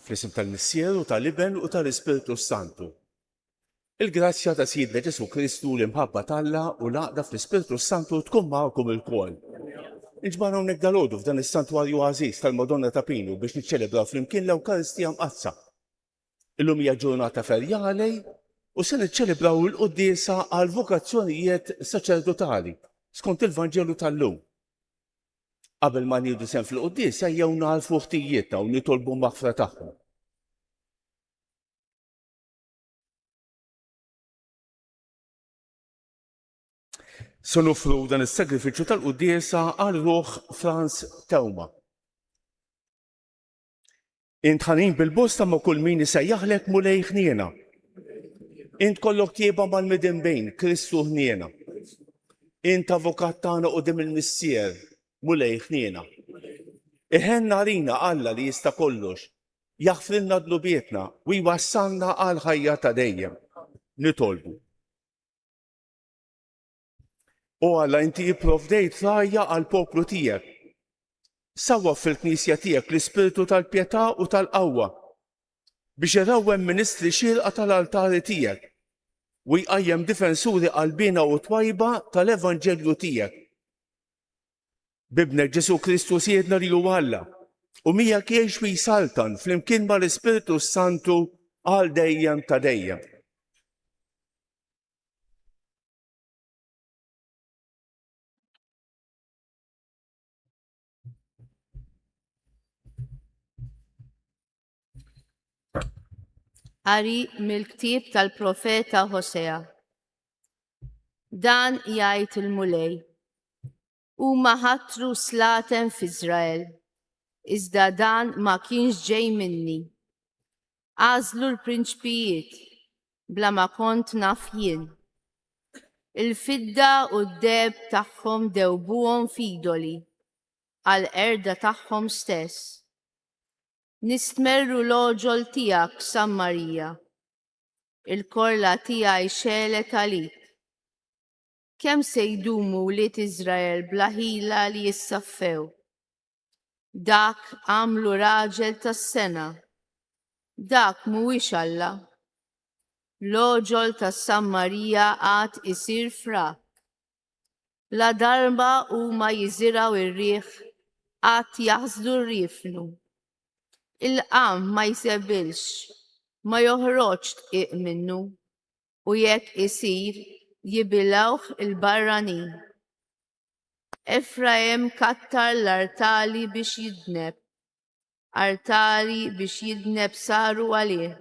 Fl-isem tal-Missier u tal-Iben u tal-Ispirtu s-Santu. Il-grazzja ta' Sidna Ġesù Kristu, l-imħabba t'Alla u l-għaqda fl-Ispirtu s-Santu tkun magħkom ilkoll. Inġbarna hawnhekk dalgħodu f'dan is-santwarju għażiż tal-Madonna ta' Pinu biex niċċelebraw flimkien l-Ewkaristija Mqaddsa. Illum hija ġurnata ferjali u se niċċelebraw il-quddiesa għal vokazzjonijiet saċerdotali skont il-Vanġelu tal-lum. Qabel ma nieħdu sehem fil-quddiesa ejjew nagħrfu ħtijietna u nitolbu maħfra tagħhom. Se nofru dan is-sagrifiċċju tal-quddiesa għal ruħ Franz Teuma. Int ħanin bil-bosta ma' kull min isejjaħlek Mulej ħniena. Int kollok tjieba mal-midinbin, Kristu ħniena. Int avukat tagħna quddiem il-Missier, Mulej ħniena. Iħenn għalina Alla li jista' kollox, jaħfrilna dnubietna u jwassalna għall-ħajja ta' dejjem. Nitolbu. O Alla, inti ipprovdejt rgħajja għall-poplu tiegħek. Sawwab fil-Knisja tiegħek l-ispirtu tal-pjetà u tal-qawwa, biex irawwem ministri xierqa tal-altari tiegħek u jqajjem difensuri qalbiena u twajba tal-Evanġelju tiegħek. B'Ibnek Ġesù Kristu Sidna li hu Alla, u miegħek jgħix u jsaltan flimkien mal-Ispirtu s-Santu għal dejjem ta' dejjem. Qari mill-ktieb tal-profeta Hosea. Dan jgħid il-Mulej. Huma ħatru slaten f'Iżrael, iżda dan ma kienx ġej minni. Għażlu l-prinċpijiet, bla ma kont naf jien. Il-fidda u d-deheb tagħhom dewbuhom f'idoli, għall-qerda tagħhom stess. Nistmerru l-għoġol tiegħek, Sammarija. Il-korla tiegħi xegħlet għalik. Kemm se jdumu wlied Iżrael bla ħila li jissaffew? Dak għamlu raġel tas-sengħa. Dak mhuwiex Alla. L-għoġol tas-Sammarija għad isir frak. Ladarba huma jiżirgħu r-riħ, għad jaħsdu r-riefnu. Il-qamħ ma jsebilx, ma joħroġx dqiq minnu. u jekk isir, jibilgħuh il-barranin. Efraim kattar l-artali biex jidneb, artali biex jidneb saru għalih.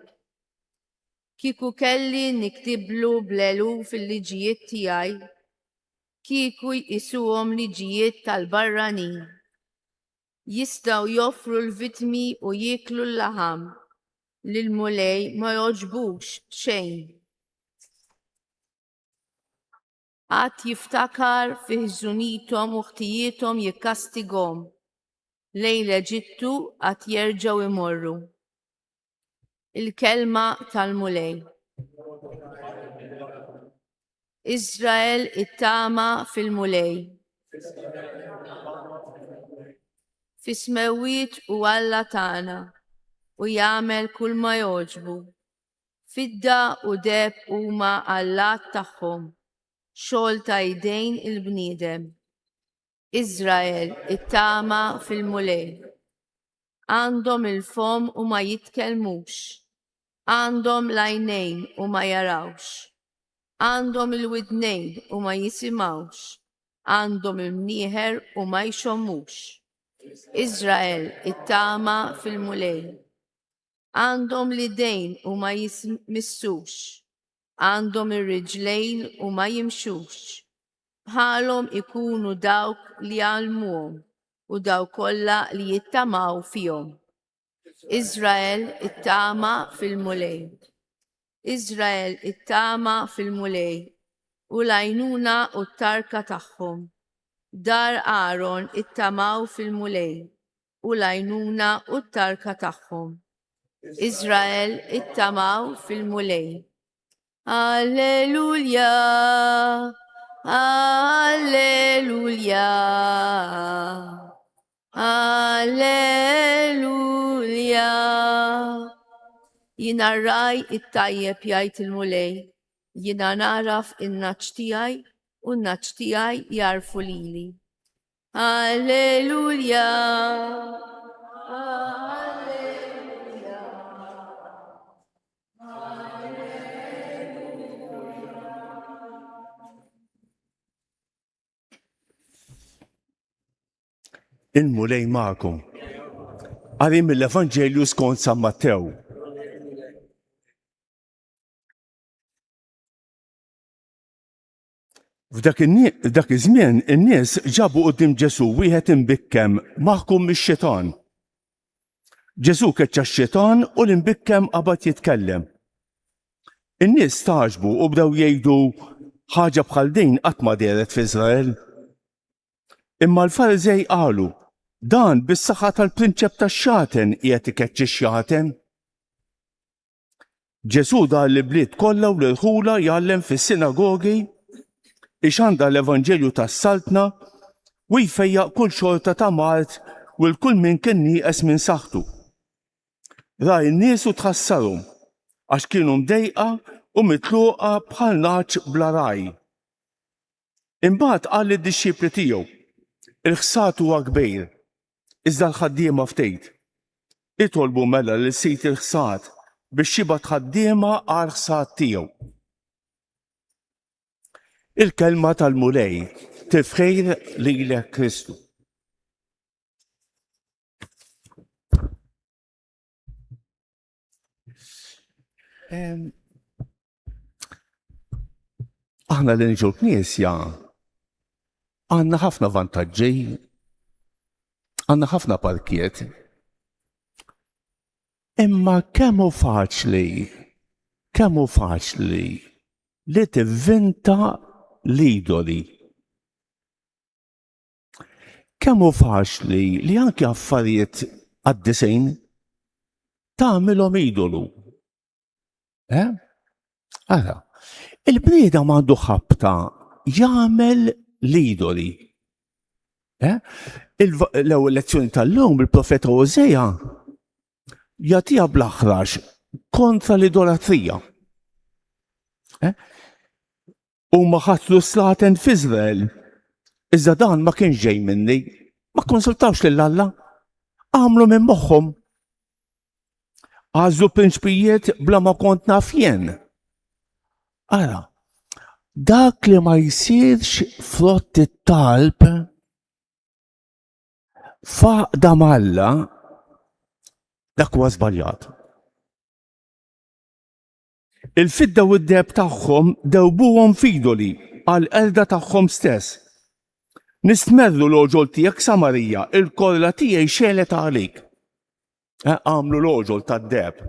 Kieku kelli niktiblu bl-eluf il-liġijiet tiegħi, kieku jqisuhom liġijiet tal-barranin. Jistgħu joffru l-vittmi u jieklu l-laħam, lill-Mulej ma jogħġbux xejn. Għad jiftakar fi ħżunithom u ħtijiethom jikkastigahom, lejn l-Eġittu għad jerġgħu jmorru. Il-kelma tal-Mulej. Iżrael ittama fil-Mulej. Fis-smewwiet hu Alla tagħna, u jagħmel kulma jogħġbu. Fidda u deheb huma allat tagħhom, xogħol ta' idejn il-bniedem. Iżrael ittama fil-Mulej. Għandhom il-fomm u ma jitkellmux, għandhom l-għajnejn u ma jarawx, għandhom il-widnejn u ma jisimgħux, għandhom il-mnieħer u ma jxommux. Iżrael ittama fil-Mulej. Għandhom l-idejn u ma jmissux, għandhom ir-riġlejn u ma jimxux. Bħalhom ikunu dawk li jgħallmuhom u dawk kollha li jittamaw fihom. Iżrael ittama fil-Mulej. Iżrael ittama fil-Mulej u l-għajnuna u t-tarka tagħhom. Dar Aron ittamaw fil-Mulej u l-għajnuna u t-tarka tagħhom. Iżrael ittamaw fil-Mulej. Alleluja, Alleluja. Alleluja. Jiena r-ragħaj it-tajjeb jgħid il-Mulej, jiena nagħraf in-nagħaġ tiegħi u n-nagħaġ tiegħi jagħrfu lili. Alleluja. Alleluja. Il-Mulej magħkom. Qari mill-Evanġelju skont San Mattew. F'dak iż-żmien in-nies ġabu quddiem Ġesù wieħed imbikkem maħkum mix-xitan. Ġesù keċċa x-xitan u l-imbikkem qabad jitkellem. In-nies stagħġbu u bdew jgħidu ħaġa bħal din qatt ma dehret f'Iżrael. Imma l-Fariżej qalu, Dan bis-saħħa tal-prinċep tax-xaten qiegħed ikeċċi x-xjaten. Ġesù dar l-ibliet kollha u l-irħula jgħallem fis-sinagogi, ixandar l-evanġelju tas-saltna u jfejjaq kull xorta ta' mard u 'l kull min kien nieqes minn saħħtu. Ra n-nies u tħassarhom, għax kienu mdejqa u mitluqa bħal nagħaġ bla ragħaj. Imbagħad qal lid-dixxipli tiegħu, Il-ħsad huwa kbir, iżda l-ħaddiema ftit. Itolbu mela lil Sid il-ħsad biex jibgħat ħaddiema għall-ħsad tiegħu. Il-kelma tal-Mulej, tifħir lilek Kristu. Aħna li niġu l-knisja għandna ħafna vantaġġi, għandna ħafna parkiet. Imma kemm hu faċli, kemm hu faċli li tivvinta l-idoli. Kemm hu faċli li anki affarijiet qaddisin tagħmilhom idolu. Eh? Ara, il-bniedem għandu ħabta jagħmel l-idoli. Eh? L-ewwel lezzjoni tal-lum il-profeta Hosea jagħtiha bl-aħrax kontra l-idolatrija. Eh? Huma ħatru slaten f'Iżrael, iżda dan ma kienx ġej minni. Ma kkonsultawx lil Alla. Għamlu minn moħħhom. Għażlu prinċpijiet bla ma kont naf jien. Ara, dak li ma jsirx frott it-talb f'għaqda m'Alla, dak huwa żbaljat. Il-fidda u d-deheb tagħhom dewbuhom f'idoli għall-qerda tagħhom stess. Nistmerru l-għoġol tiegħek, Samarija, il-korla tiegħi xegħlet għalik. Eh, għamlu l-għoġol tad-deheb.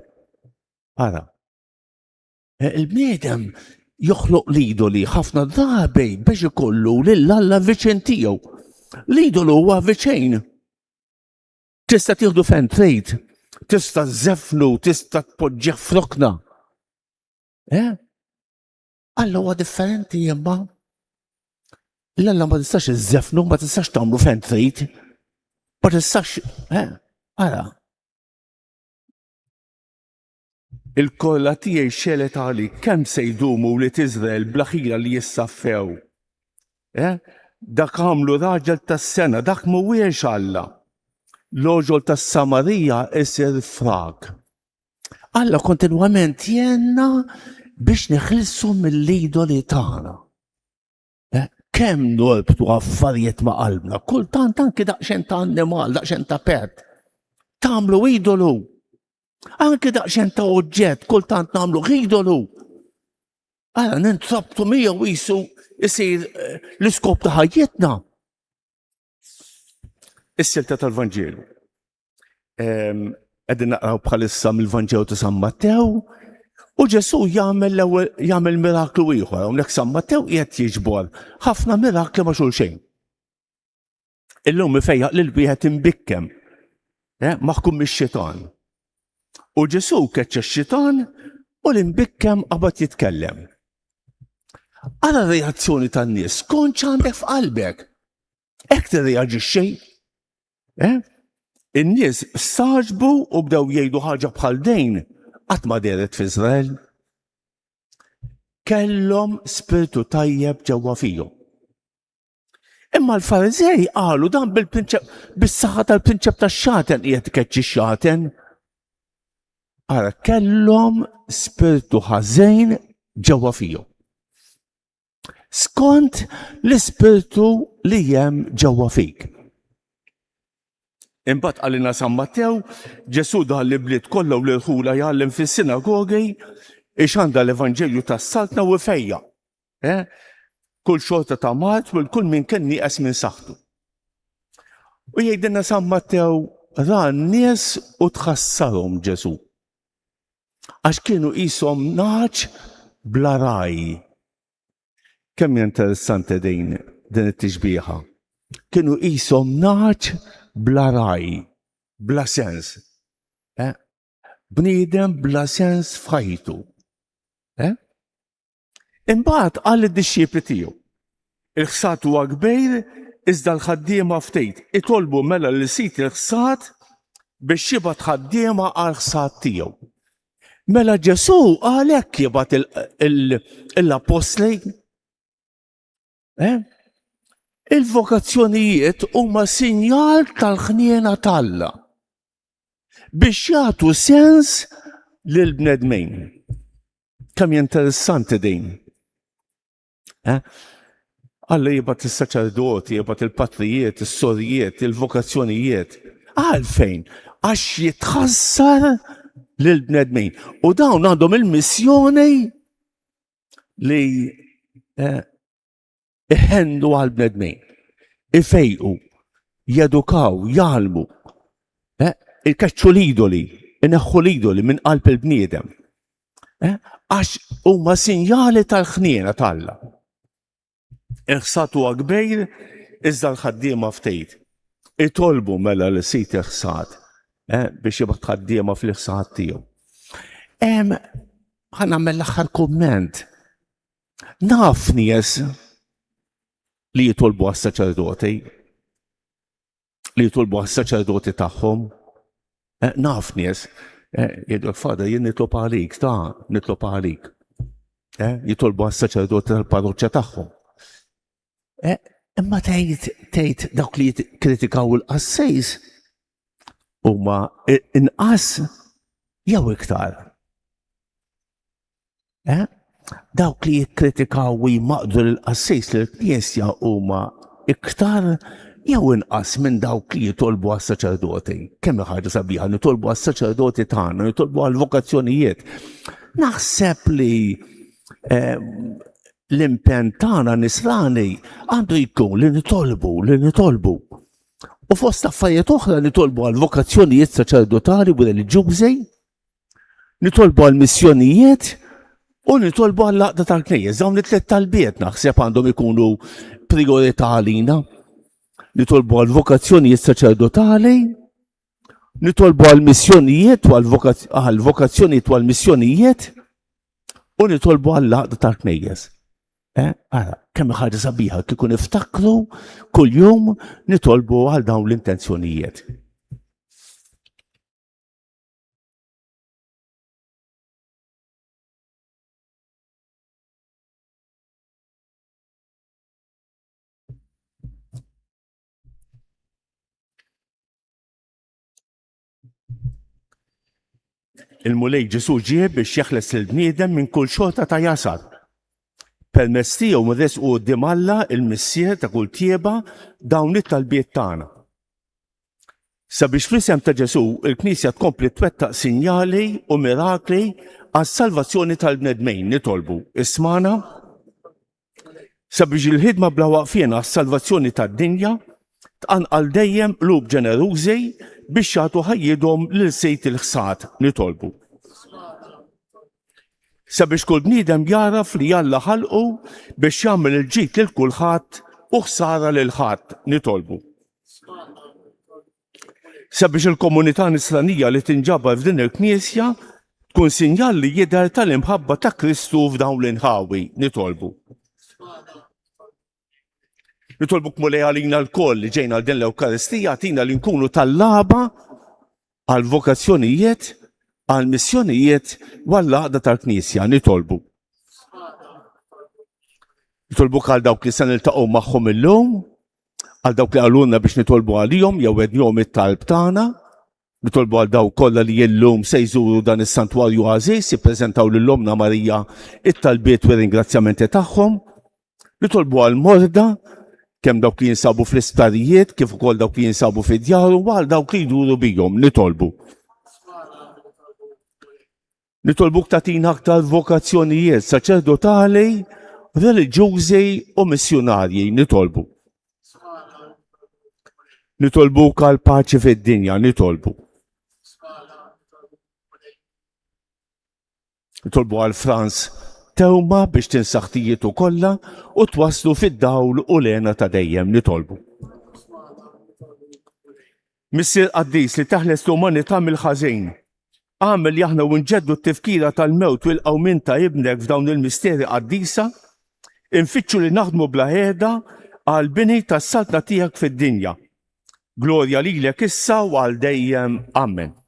Ara. Eh, il-bniedem joħloq l-idoli ħafna drabi biex ikollu lil Alla viċin tiegħu. L-idolu huwa viċin. Tista' tieħdu fejn trid, tista' żefnu, tista' tpoġġih f'rokna. Eh? Alla huwa differenti imma. L-Alla ma tistax iżżefnu, ma tistax tagħmlu fejn trid. Ma tistax, eh? Ara. Il-korla tiegħi xegħlet għalik, kemm se jdumu wlied Iżrael bla ħila li jissaffew? Eh? Dak għamlu raġel tas-sena, dak mhuwiex Alla. L-għoġol tas-Samarija isir frak. Alla kontinwament jenna biex neħilsu mill-idoli tagħna. Eh, kemm norbtu affarijiet ma' qalbna, kultant anki daqsxejn ta' annimal, daqsxejn ta' pet. Tagħmlu idolu. Anki daqsxejn ta' oġġett, kultant nagħmlu idolu. Għala nintrabtu miegħu jisu isir eh, l-iskop ta' ħajjitna. Is-silta tal-Vanġelu. Qegħdin naqraw bħalissa mill-Vanġelu ta' San Mattew u Ġesù jagħmel l-ewwel jagħmel miraklu ieħor. Hawnhekk San Mattew qiegħed jiġbor ħafna mirakli ma' xulxejn. Illum ifejjaq lil wieħed imbikkem, eh, maħkum mix-xitan. U Ġesù keċċa x-xitan u l-imbikkem qabad jitkellem. Ara reazzjoni tan-nies, kont għandek f'qalbek. Hekk tirreaġixxi. Eh? In-nies stagħġbu u bdew jgħidu ħaġa bħal dejn qatt ma dehret f'Iżrael. Kellhom spirtu tajjeb ġewwa fihom. Imma l-Fariżej qalu dan bil-prinċep bis-saħħa tal-prinċep tax-xaten qiegħed ikeċċi x-xaten. Ara kellhom spirtu ħażin ġewwa fihom. Skont l-ispirtu li hemm ġewwa fik. Imbagħad qalilna San Mattew, Ġesù daħal l-ibliet kollha u l-irħula jgħallem fis-sinagogi, ixandar l-Evanġelju tas-Saltna u ifejjaq. Eh? Kull xorta ta' mard u kull min kien nieqes minn saħħtu. U jgħidilna San Mattew ra n-nies u tħassarhom Ġesù. Għax kienu qishom nagħaġ bla ragħaj. Kemm hija interessanti din din it-tixbieha. Kienu qishom nagħaġ bla ragħaj, bla sens. Eh? Bniedem bla sens f'ħajtu. Eh? Imbagħad qal lid-dixxipli tiegħu, Il-ħsad huwa kbir, iżda l-ħaddiema ftit. Itolbu mela lil Sid il-ħsad biex jibgħat ħaddiema għall-ħsad tiegħu. Mela Ġesù għalhekk jibgħat l-appostli. Eh? Il-vokazzjonijiet huma sinjal tal-ħniena t'Alla biex jagħtu sens lill-bnedmin. Kemm interessanti din. Eh? Alla jibgħat is-saċerdoti, jibgħat il-patrijiet, is-sorijiet, il-vokazzjonijiet. Għalfejn? Għax jitħassar lill-bnedmin. U dawn għandhom il-missjoni li eh, iħennu għall-bnedmin, ifejqu, jedukaw, jgħallmu, eh, ikeċċu l-idoli, ineħħu l-idoli minn qalb il-bniedem. Eh, għax huma sinjali tal-ħniena t'Alla. Il-ħsad huwa kbir, iżda l-ħaddiema ftit. Itolbu mela li sit il-ħsad eh, biex jibgħat ħaddiema fil-ħsad tiegħu. Ħa nagħmel l-aħħar kumment. Naf nies li jitolbu għas-saċerdoti, li jitolbu għas-saċerdoti tagħhom. Eh, naf nies, eh, jgħidu fada jien nitlob għalik, ta' nitlob għalik. Eh, jitolbu għas-saċerdoti tal-parroċċa tagħhom. Imma tgħid tgħid dawk li jikkritikaw il-qassejs huma inqas jew iktar. Eh? Dawk li jikkritikaw u jmaqdu lill-qassis lill-Knisja huma iktar jew inqas minn dawk li jitolbu għas-saċerdoti. Kemm ħaġa sabiħa nitolbu għas-saċerdoti tagħna, nitolbu għall-vokazzjonijiet. Naħseb li eh, l-impenn tagħna nisrani għandu jkun li nitolbu, li nitolbu. U fost affarijiet oħra nitolbu għal vokazzjonijiet saċerdotali u reliġjużi, nitolbu għal missjonijiet u nitolbu għal laqda tal-knejjes. Dawn it-tliet talbiet naħseb għandhom ikunu priorità għalina. Nitolbu għal vokazzjonijiet saċerdotali, nitolbu għal missjonijiet u għal vokazzjonijiet u għal missjonijiet u nitolbu għal laqda tal-knejjes. Eh, ara, kemm ħaġa sabiħa kieku niftakru kuljum nitolbu għal dawn l-intenzjonijiet. Il-Mulej Ġesù ġie biex jeħles lill-bniedem minn kull xorta ta' jasar. Permezz tiegħu nresqu quddiem Alla il-Missier ta' kull tjieba dawn it-talbiet tagħna. Sabiex fl-isem ta' Ġesù il-Knisja tkompli twettaq sinjali u mirakli għas-salvazzjoni tal-bnedmin nitolbu ismana sabiex il-ħidma bla waqfien għas-salvazzjoni tad-dinja tqanqal dejjem qlub ġenerużi biex jagħtu ħajjithom lil Sid il-ħsad nitolbu. Sabiex kull bniedem jagħraf li Alla ħalqu biex jagħmel il-ġid lil kulħadd u ħsara lil ħadd nitolbu. Sabiex il-komunità nisranija li tinġabar f'din il-knisja tkun sinjal li jidher tal-imħabba ta' Kristu f'dawn l-inħawi, nitolbu. Nitolbuk Mulej għalina lkoll li ġejna għal din l-Ewkaristija, agħtina li nkunu tallaba għal vokazzjonijiet, għal missjonijiet u għall-għaqda tal-Knisja. Nitolbu. Nitolbuk għal dawk li se niltaqgħu magħhom illum, għal dawk li qalulna biex nitolbu għalihom jew għednihom it-talb tagħna. Nitolbu għal dawk kollha li illum se jżuru dan is-santwarju għażiż jippreżentaw lil Ommna Marija it-talbiet u r-ringrazzjamenti tagħhom. Nitolbu għal morda kemm dawk li jinsabu fl-isptarijiet kif ukoll dawk li jinsabu fid-djar u għal dawk li jduru bihom. Nitolbu. Nitolbuk tagħtina aktar vokazzjonijiet saċerdotali, reliġjużi u missjunarji. Nitolbu. Nitolbuk għal paċi fid-dinja, nitolbu. Nitolbu għal Franz Teuma biex tinsaħtijietu kollha u twaslu fid-dawl u l-hena ta' dejjem, nitolbu. Missier qaddis li taħles l-umanità mill-ħażin, agħmel li aħna u nġeddu t-tifkira tal-mewt u l-qawmien ta' Ibnek f'dawn il-misteri qaddisa, infittxu li naħdmu bla heda għall-bini tas-saltna tiegħek fid-dinja. Glorja lilek issa u għal dejjem. Amen.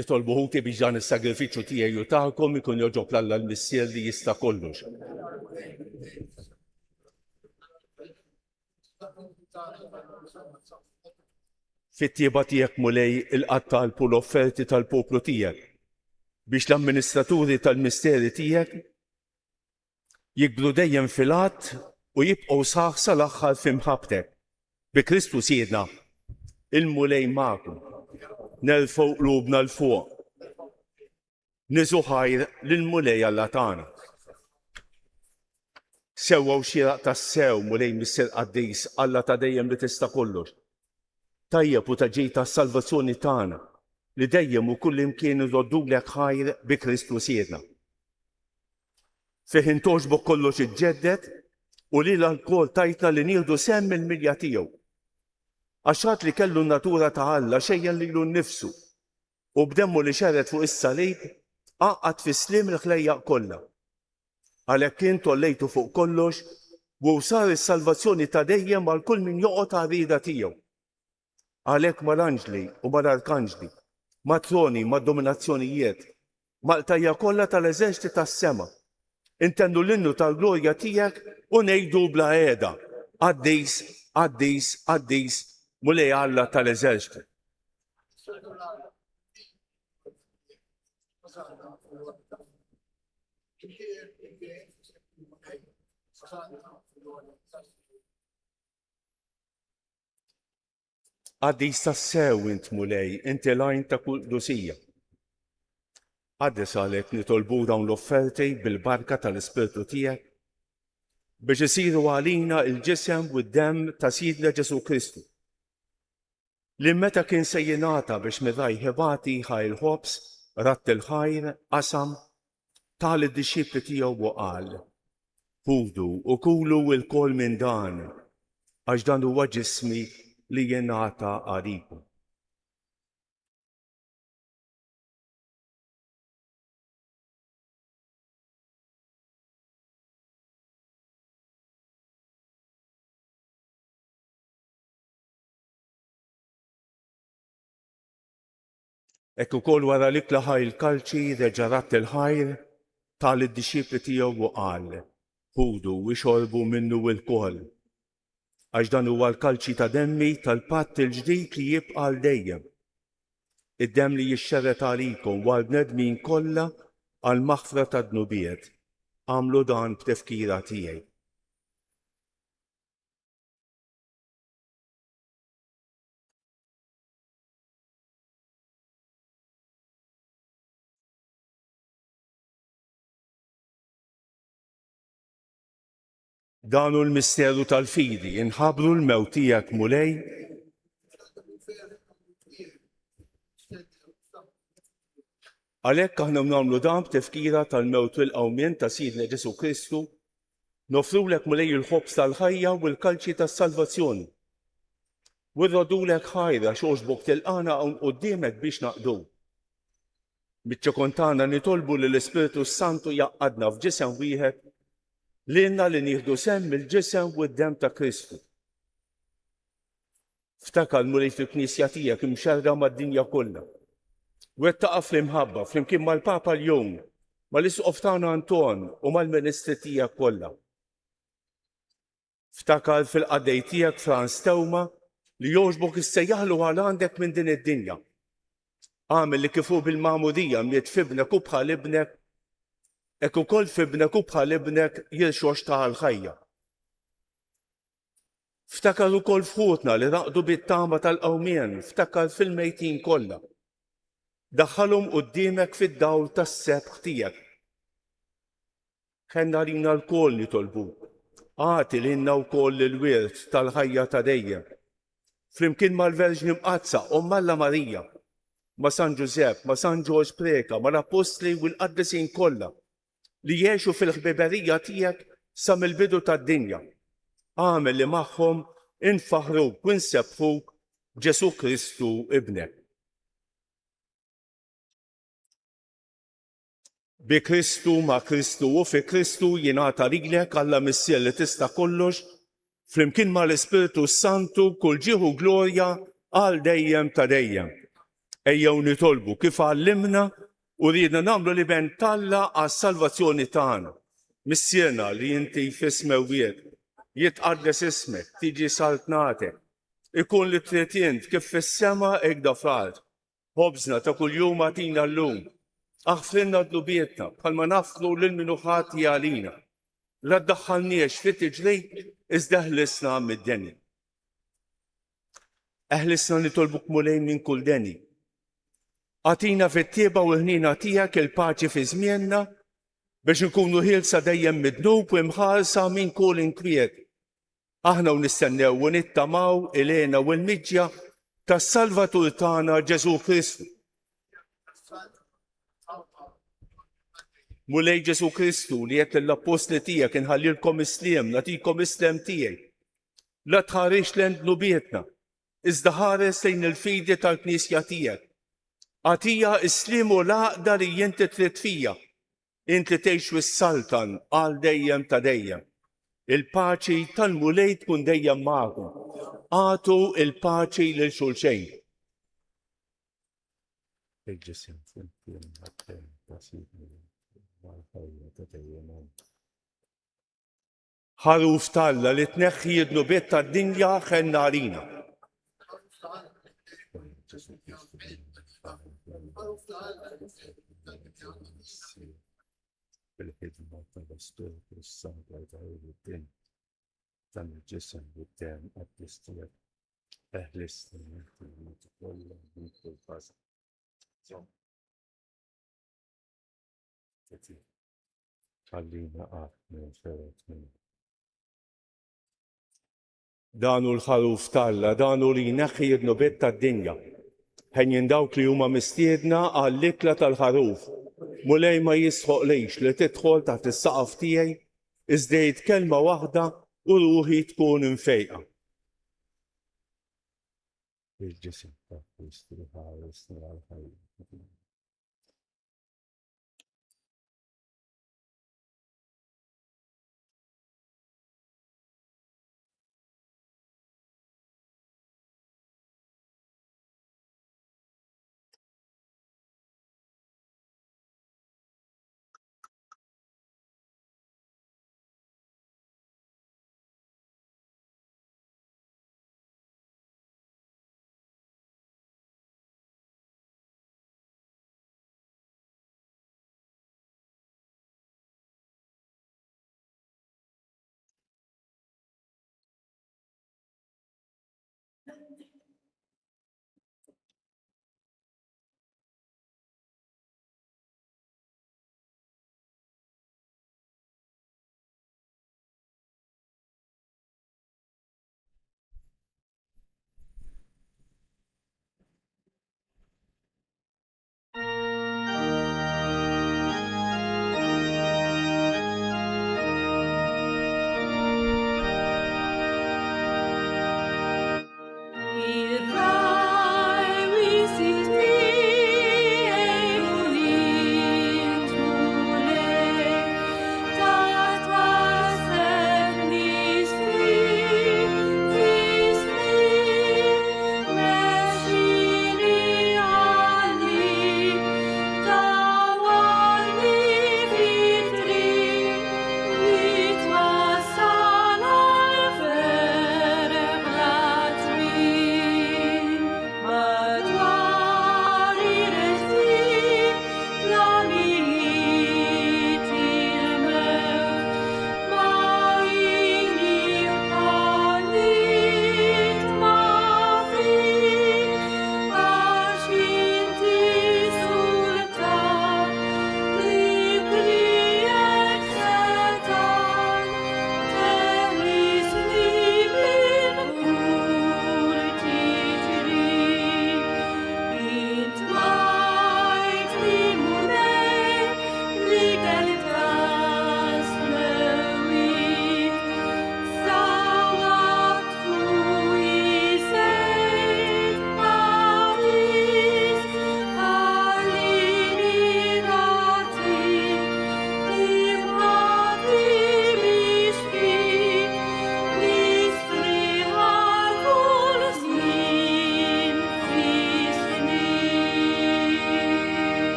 Itolbu ħuti biex dan is-sagrifiċċju tiegħi u tagħkom ikun jogħġob 'l Alla l-Missier li jista' kollox. Fit-tjieba tiegħek Mulej ilqa' t-talb u l-offerti tal-poplu tiegħek, biex l-amministraturi tal-misteri tiegħek jikbru dejjem fil-għadd u jibqgħu sħaħ sal-aħħar fi mħabbtek. Bi Kristu Sidna. Il-Mulej magħkom. Nerfgħu qlubna 'l fuq. Niżu ħajr lill-Mulej Alla tagħna. Sewwa u xieraq tassew, Mulej Missier Qaddis, Alla ta' dejjem li tista' kollox. Tajjeb u ta' ġid għas-salvazzjoni tagħna, li dejjem u kullimkien irroddulek ħajr bi Kristu Sidna. Fih intgħoġbok kollox iġġedded u lilha lkoll tajtna li nieħdu sehem mill-milja tiegħu. Għax għad li kellu n-natura ta' Alla xejjen lilu nnifsu u b'demmu li xerred fuq is-salib għaqqad fis-sliem il-ħlejjaq kollha. Għalhekk int għollejtu fuq kollox u sar is-salvazzjoni ta' dejjem għal kull min joqgħod għar-rieda tiegħu. Għalhekk mal-anġli u mal-arkanġli, mat-troni, mad-dominazzjonijiet, mal-qtajja' kollha tal-eżerċti tas-sema, intennu l-innu tal-glorja tiegħek u ngħidu bla heda, Qaddis, qaddis, qaddis, Mulej Alla tal-eżerċti. Qaddis tassew int Mulej, inti l-għajn ta' kull qdusija. Qaddes għalhekk nitolbu dawn l-offerti bil-barka tal-Ispirtu tiegħek biex isiru għalina il-ġisem u d-demm ta' Sidna Ġesù Kristu. Li meta kien se jingħata biex mir-rajh ibati ħa il-ħobż, radd il-ħajr, qasam, ta lid-dixxipli tiegħu u qal, Ħudu u kulu lkoll minn dan, għax dan huwa ġismi li jingħata għalikom. Hekk ukoll wara l-ikla ħa l-kalċi, reġa' radd il-ħajr, ta lid-dixxipli tiegħu u qal, Ħudu u ixorbu minnu lkoll, għax dan huwa l-kalċi ta' demmi tal-patt il-ġdid li jibqa' għal dejjem, id-demm li jixxerred għalikom u għall-bnedmin kollha għall-maħfra tad-dnubiet. Agħmlu dan b'tifkira tiegħi. Dan hu l-misteru tal-fidi, inħabbru l-mewt tiegħek Mulej. Għalhekk aħna nagħmlu dan b'tifkira tal-mewt u l-qawmien ta' Sidna Ġesù Kristu, Noffrulek Mulej il-ħobż tal-ħajja u l-kalċi tas-salvazzjoni. U rroddulek ħajr għax għoġbok tilqagħna hawn quddiemek biex naqduk. Biċ-ċokon tagħna nitolbu li l-Ispirtu s-Santu jgħaqqadna f'ġisem wieħed lilna li nieħdu sehem mill-ġisem u d-demm ta' Kristu. Ftakar, Mulej, fil-Knisja tiegħek imxerrda mad-dinja kollha. Wettaqha fl-imħabba, flimkien mal-Papa Ljun, mal-Isqof tagħna Anton u mal-ministri tiegħek kollha. Ftakar fil-qaddej tiegħek Frans Teuma li jogħġbok issejjaħlu għal għandek minn din id-dinja. Agħmel li kif hu bil-magħmudija miet f'ibnek u bħal ibnek, hekk ukoll f'ibnek u bħal ibnek jirxoxta għall-ħajja. Ftakar ukoll f'ħutna li raqdu bit-tama tal-qawmien, ftakar fil-mejtin kollha. Daħħalhom quddiemek fid-dawl tas-sebħ tiegħek. Ħenn għalina lkoll nitolbuk. Agħti lilna wkoll il-wirt tal-ħajja ta' dejjem. Flimkien mal-Verġni Mqaddsa, Omm Alla Marija, ma' San Ġużepp, ma' San Ġorġ Preca, mal-Appostli u l-qaddisin kollha, li għexu fil-ħbiberija tiegħek sa mill-bidu tad-dinja. Agħmel li magħhom infaħħruk u nsebbħuk b'Ġesù Kristu Ibnek. Bi Kristu, ma' Kristu u fi Kristu jingħata lilek Alla Missier li tista' kollox, flimkien mal-Ispirtu s-Santu kull ġieħ u glorja għal dejjem ta' dejjem. Ejjew nitolbu kif għallimna U riedna nagħmlu l-Iben t'Alla għas-salvazzjoni tagħna. Missierna li inti fis-smewwiet, jitqaddes ismek, tiġi saltnatek. Ikun li trid int kif fis-sema hekk fl-art. Ħobżna ta' kuljum agħtina llum. Aħfrilna dnubietna bħalma naħfru lil min hu ħati għalina. La ddaħħalniex fi tiġrib iżda ħlisna mid-deni. Eħlisna nitolbuk Mulej minn kull deni. Agħtina fit-tjieba u l-ħniena tiegħek il-paċi fi żmienna biex inkunu ħielsa dejjem mid-dnub u imħarsa minn kull inkwiet. Aħna u nistennew u nittamaw il-hena u l-miġja tas-Salvatur tagħna Ġesù Kristu. Mulej Ġesù Kristu li għedt lill-appostli tiegħek inħallilkom is-sliem, nagħtikom is-slem tiegħi. La tħarisx lejn dnubietna, iżda ħares lejn il-fidi tal-Knisja tiegħek. Agħtiha s-sliem u l-għaqda li inti trid fija, int li tgħix u ssaltan għal dejjem ta' dejjem. Il-paċi tal-Mulej tkun dejjem magħkom. Agħtu l-paċi lil xulxejn. Il-ġisem flimkien mat-demm ta' Sidna mal-ħajja ta' dejjem. Ħaruf t'Alla li tneħħi d-dnubiet tad-dinja ħenn għalina. Bil-ħidma tal-Ispirtu s-Santu dan il-ġisem u d-demm qaddis tiegħek. Eħlisni minn kollha minn kull ħażen. Ħallina qatt ninferet minn. Dan hu l-ħaruf t'Alla, dan hu li jneħħi d-dnubiet tad-dinja. Henjin dawk li huma mistiedna għall-ikla tal-ħaruf. Mulej ma jistħoqlix li tidħol taħt is-saqaf tiegħi, iżda għid kelma waħda u ruħi tkun imfejqa. Il-ġisem ta' Kristu ħaresni għall-ħajja.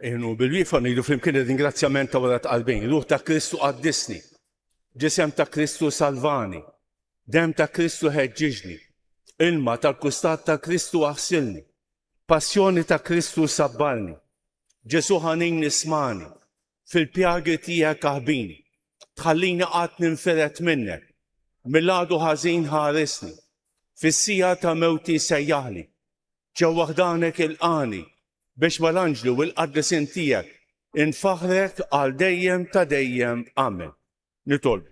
Inu bil-wieqfa ngħidu flimkien ir-ringrazzjament ta' wara tqarbin. Ruħ ta' Kristu qaddisni, ġisem ta' Kristu salvani, demm ta' Kristu ħeġġiġni, ilma tal-kustat ta' Kristu aħsilni, passjoni ta' Kristu sabbarni, Ġesù ħanin ismagħni, fil-pjagi tiegħek aħbini, tħallini qatt ninfired minnek, mill-għadu ħażin ħarisni, fis-siegħa ta' mewti sejjaħli, Ġewwa ħdanek ilqagħni, biex mal-anġli u l-qaddisin tiegħek infaħħrek għal dejjem ta' dejjem. Amen. Nitolbu.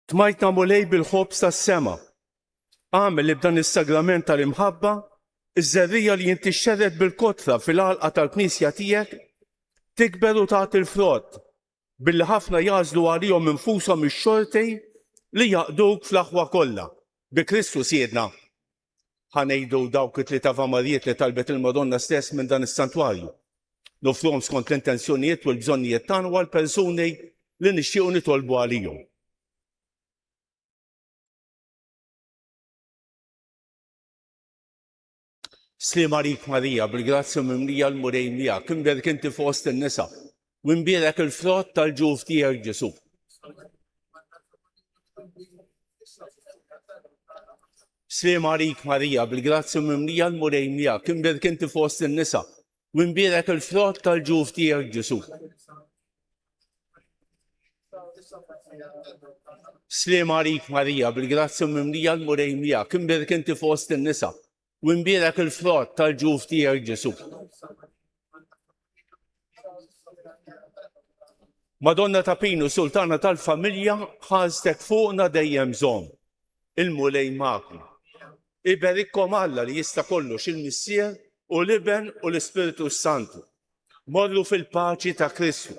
Tmajtna Mulej bil-ħobż tas-sema. Agħmel li b'dan is-sagrament tal-imħabba, iż-żerriegħa li inti xxerred bil-kotra fil-għalqa tal-Knisja tiegħek tikber u tagħti l-frott, billi ħafna jagħżlu għalihom infushom ix-xorti li jaqduk fl-aħwa kollha. Bi Kristu Sidna. Ħa ngħidu dawk it-tliet Avamarijiet li talbet il-Madonna stess minn dan is-santwarju. Noffruhom skont l-intenzjonijiet u l-bżonnijiet tagħna u għall-persuni li nixtiequ nitolbu għalihom. Sliem għalik Marija, bil-grazzja mimlija l-Mulej miegħek, imbierek inti fost in-nisa, u imbierek il-frott tal-ġuf tiegħek Ġesù. Sliem għalik Marija, bil-grazzja mimlija l-Mulej miegħek, imbierek inti fost in-nisa, u imbierek il-frott tal-ġuf tiegħek Ġesù. Sliem għalik Marija, bil-grazzja mimlija l-Mulej miegħek, imbierek inti fost in-nisa, u imbierek il-frott tal-ġuf tiegħek Ġesù. Madonna ta' Pinu, Sultana tal-familja, ħarstek fuqna dejjem żomm. Il-Mulej magħkom. Iberikkom Alla li jista' kollox il-Missier u l-Iben u l-Ispirtu s-Santu. Morru fil-paċi ta' Kristu.